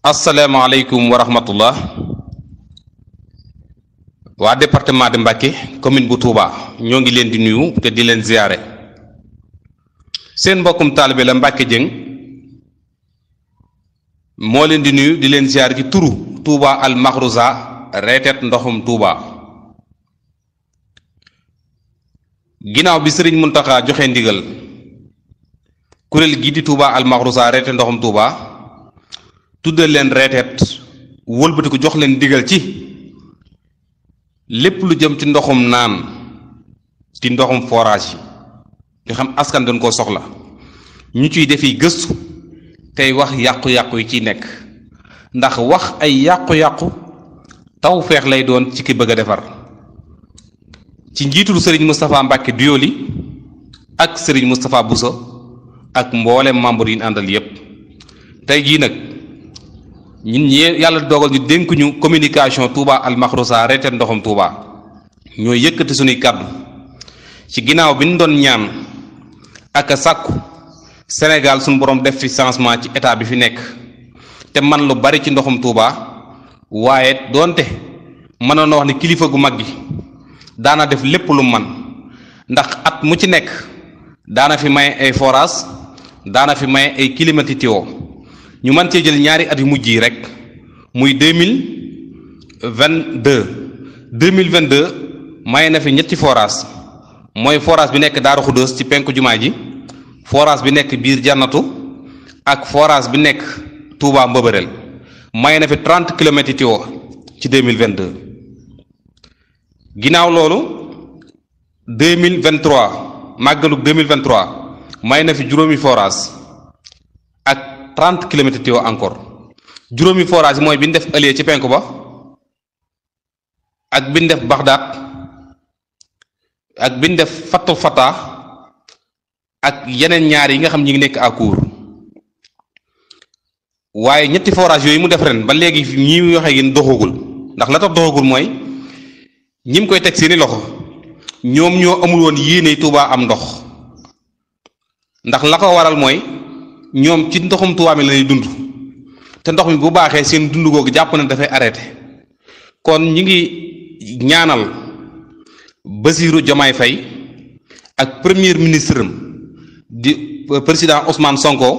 asalaamaaleykum wa rahmatullah waa département de Mbacké commune bu Touba ñoo ngi leen di nuyu te di leen ziyaare seen mbokkum taalibe la Mbacké Dieng moo leen di nuyu di leen ziyaare ci turu Touba al Makhrouza reetet ndoxum Touba ginnaaw bi Sëriñ Muntaxa joxe ndigal kuréel gi di Touba al Makhrouza reetet ndoxum Touba tuddal leen reeteet wëlbati ko jox leen digal ci lépp lu jëm ci ndoxum naan ci ndoxum forage yi nga xam askan dañ koo soxla ñu ciy defi gëstu tey wax yàqu-yàqu yi ciy nekk ndax wax ay yàqu-yàqu taw feex lay doon ci ki bëgg a defar ci njiitul Serigne Moustapha Mbacké Doyoly ak Serigne Moustapha Bousso ak mboolem membre yi ñu àndal yépp tey jii nag ñun ñee yàlla dogal ñu dénk ñu communication Touba al Makhrouza reetet ndoxum Touba ñoo yëkkati suñuy kàddu ci ginnaaw bi ñu doon ñaan ak a sàkku Sénégal suñu borom def fi changement ci état bi fi nekk te man lu bari ci ndoxum Touba waaye doonte mënoon na wax ne kilifa gu mag gi daana def lépp lu man ndax at mu ci nekk daana fi may ay forage daana fi may ay climatiseurs ñu mën cee jël ñaari at yu mujj yi rek muy 2022 may na fi ñetti forage mooy forage bi nekk Daaru Xuddoos ci penku jumaa ji forage bi nekk biir jannatu ak forage bi nekk Touba Mbëbëreel may na fi 30 kilomètres tuyau ci 2022 ginnaaw loolu 2023 màggalug 2023 may na fi juróomi forage ak 30 kilomètres tuyau encore juróomi forage mooy bi ñu def ëllëgee ci penku ba ak bi ñu def Baxdaat ak bi ñu def Fatou Fata ak yeneen ñaar yi nga xam ñi ngi nekk à court waaye ñetti forage yooyu mu def ren ba léegi ñi muy waxee yéen doxagul ndax la tax doxagul mooy ñi mu koy teg seeni loxo ñoom ñoo amul woon yéene Touba am ndox ndax la ko waral mooy ñoom ci ndoxum Touba mi lañuy dund te ndox mi bu baaxee seen dund googu jàpp na dafay arrêté kon ñi ngi ñaanal Bassirou Diomaye Faye ak premier ministre am di président Ousmane Sonko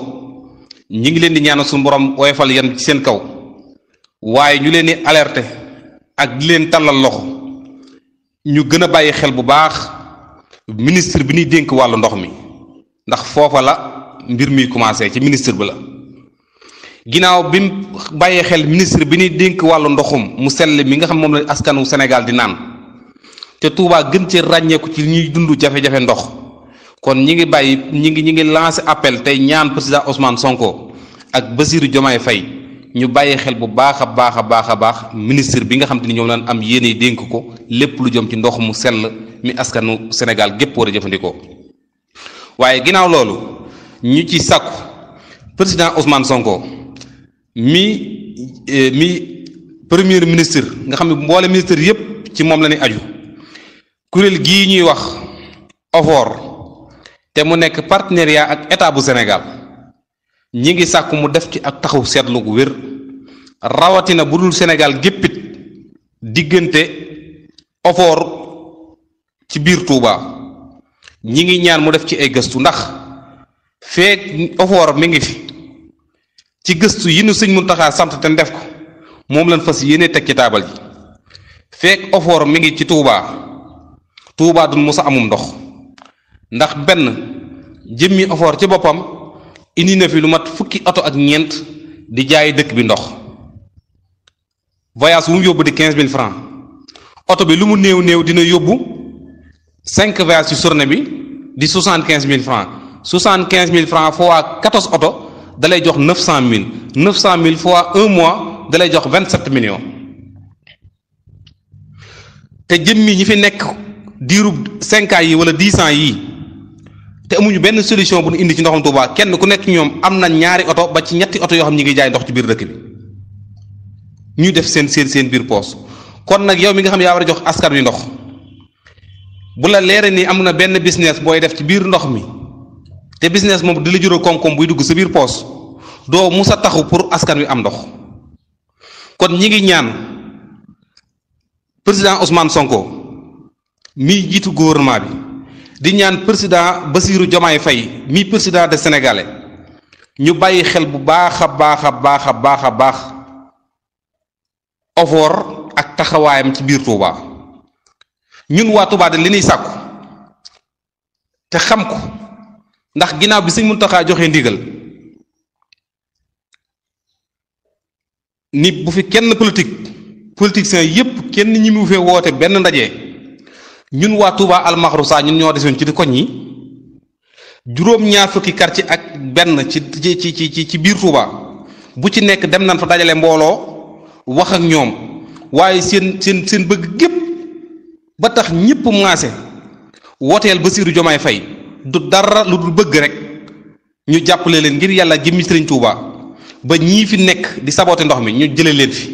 ñi ngi leen di ñaanal suñu borom woyofal yan ci seen kaw waaye ñu leen di alerter ak di leen tàllal loxo ñu gën a bàyyi xel bu baax ministre bi ñuy dénk wàllu ndox mi ndax foofa la mbir mi commencé ci ministre bi la ginnaaw bi mu bàyyee xel ministre bi ñuy dénk wàllu ndoxum mu sell mi nga xam moom la askanu Sénégal di naan te Touba gën ci ràññeeku ci ñuy dund jafe-jafe ndox kon ñi ngi lancé appel tey ñaan président Ousmane Sonko ak Bassirou Diomaye Faye ñu bàyyi xel bu baax a baax ministre bi nga xam te ni ñoom lañ am yéene dénk ko lépp lu jëm ci ndox mu sell mi askanu Sénégal gépp war a jëfandikoo waaye ginnaaw loolu ñu ci sàkku président Ousmane Sonko mi premier ministre nga xam ne mboole ministre yépp ci moom la ñuy aju kuréel gii ñuy wax OFOR te mu nekk partenariat ak état bu Sénégal ñi ngi sàkku mu def ci ak taxaw seetlu gu wér rawatina bu dul Sénégal géppit diggante OFOR ci biir Touba ñi ngi ñaan mu def ci ay gëstu ndax feek OFOR mi ngi fi ci gëstu yi nu Sëñ Muntaxa sant te def ko moom lañ fas yéene teg ci taabal ji feek OFOR mi ngi ci Touba du mos a amum ndox ndax benn jëmmi OFOR ci boppam indi na fi lu mat fukki oto ak ñeent di jaay dëkk bi ndox voyage wu mu yóbbu di 15000 francs oto bi lu mu néew dina yóbbu 5 voyages ci journée bi di 75000 francs 75000 francs fois 14 oto dalay jox 900000 fois un mois dalay jox 27 millions te jëmmi ñi fi nekk diirub 5 ans yi wala 10 ans yi te amuñu benn solution bu ñu indi ci ndoxam Touba kenn ku nekk ñoom am na ñaari oto ba ci ñetti oto yoo xam ñi ngi jaay ndox ci biir dëkk bi ñuy def seen biir poos kon nag yow mi nga xam ne yaa war a jox askan wi ndox bu la leere ni am na benn business booy def ci biir ndox mi te business moom di la jural koom-koom buy dugg sa biir poos doo musa taxu pour askan wi am ndox kon ñi ngi ñaan président Ousmane Sonko mi jiitu gouvernement bi di ñaan président Bassirou Diomaye Faye mi président de Sénégalais ñu bàyyi xel bu baax a baax OFOR ak taxawaayam ci biir Touba ñun waa Touba de li ñuy sàkku te xam ko ndax ginnaaw bi Sëñ Muntaxa joxe ndigal ni bu fi kenn politicien yépp kenn ñi mu fee woote benn ndaje ñun waa Touba Almakhroussa ñun ñoo desoon ci di koñ yi juróom-ñaar fukki quartier ak benn ci biir Touba bu ci nekk dem nañ fa dajale mbooloo wax ak ñoom waaye seen bëgg gépp ba tax ñëpp maase wooteel Bassirou Diomaye Faye du dara lu dul bëgg rek ñu jàppale leen ngir yàlla jëmmi Sëriñ Touba ba ñii fi nekk di saboote ndox mi ñu jële leen fi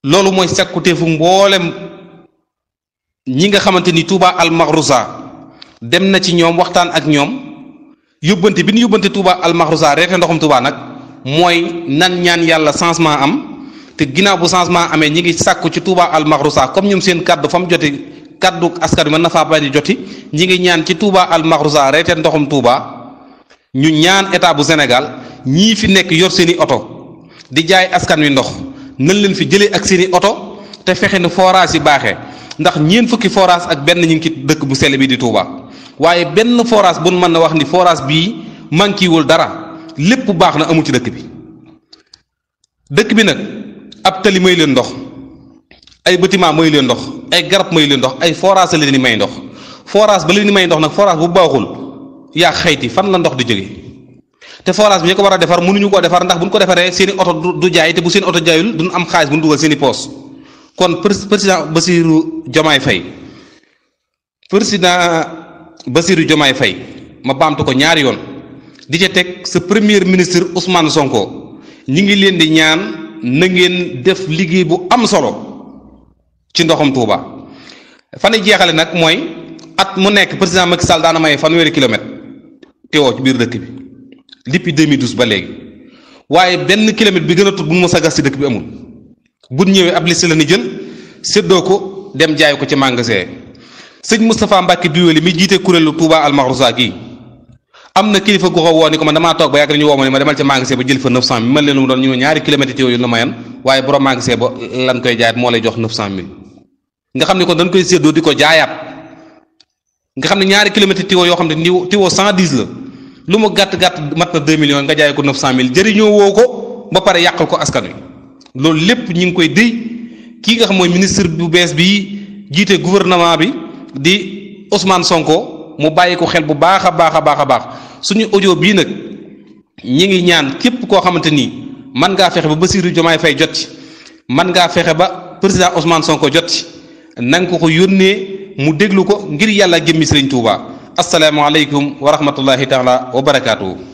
loolu mooy sakkuteefu mboolem ñi nga xamante ni Touba Almakhroussa dem na ci ñoom waxtaan ak ñoom yóbbante bi ñu yóbbante Touba Almakhroussa reete ndoxum Touba nag mooy nan ñaan yàlla changement am te ginnaaw bu changement amee ñi ngi sàkku ci Touba Almakhroussa comme ñoom seen kaddu fa mu joti kaddu askan wi mën na faa bañ a joti ñi ngi ñaan ci Touba Almakhroussa reete ndoxum Touba ñu ñaan état bu Sénégal ñii fi nekk yor seeni oto di jaay askan wi ndox nañ leen fi jëlee ak seeni oto te fexe ne forage yi baaxee ndax ñeent fukki forage ak benn ñu ngi ci dëkk bu sell bi di Touba waaye benn forage bu mën na wax ni forage bii manquéwul dara lépp baax na amul ci dëkk bi nag ab tali may leen ndox ay bâtiment may leen ndox ay garab may leen ndox ay forage la leen di may ndox forage ba leen di may ndox nag forage bu baaxul yaa xayti fan la ndox di jóge te forage bi ñu ko war a defar mënuñu koo defar ndax bu ñu ko defaree seeni oto du jaay te bu seen oto jaayul duñ am xaalis bu ñu dugal seeni poos kon président Bassirou Diomaye Faye ma baamtu ko ñaari yoon di ca teg sa premier ministre Ousmane Sonko ñi ngi leen di ñaan na ngeen def liggéey bu am solo ci ndoxum Touba fan jeexale nag mooy at mu nekk président Macky Sall daana may fanweeri kilomètre teewoo ci biir dëkk bi depuis 2012 ba léegi waaye benn kilomètre bi gën a tut bu mu mës a gas ci dëkk bi amul bu ñëwee ab liste la ni jël séddoo ko dem jaay ko ci magasin sëñ Moustapha Mbacke Diwéli mi jiite kuréelu Touba Almakhroussa gii am na kilifa gu ko woo ni ko man damaa toog ba yàgg dañu woo ma ne ma demal ci magasin ba jël fa 900000 man leen mu doon ñu ñaari kilomètres yooyu la mayan waaye borom magasin ba lan koy jaayaat moo lay jox 900000 nga xam ne kon dañ koy séddoo di ko jaayaat nga xam ne ñaari kilomètres tiwo yoo xam ne tiwo 110 la lu mu gàtt mat na 2 millions nga jaay ko 900000 jëriñoo woo ko ba pare yàqal ko askan wi loolu lépp ñu ngi koy déy kii nga xam mooy ministre bu bees bii jiite gouvernement bi di Ousmane Sonko mu bàyyi ko xel bu baax a baax suñu audio bii nag ñi ngi ñaan képp koo xamante ni man ngaa fexe ba Bassirou Diomaye Faye jot ci man ngaa fexe ba président Ousmane Sonko jot ci na nga ko yónnee mu déglu ko ngir yàlla jëmmi Sëriñ Tuuba asalaamaaleykum wa rahmatullahi taala wa barakaatu.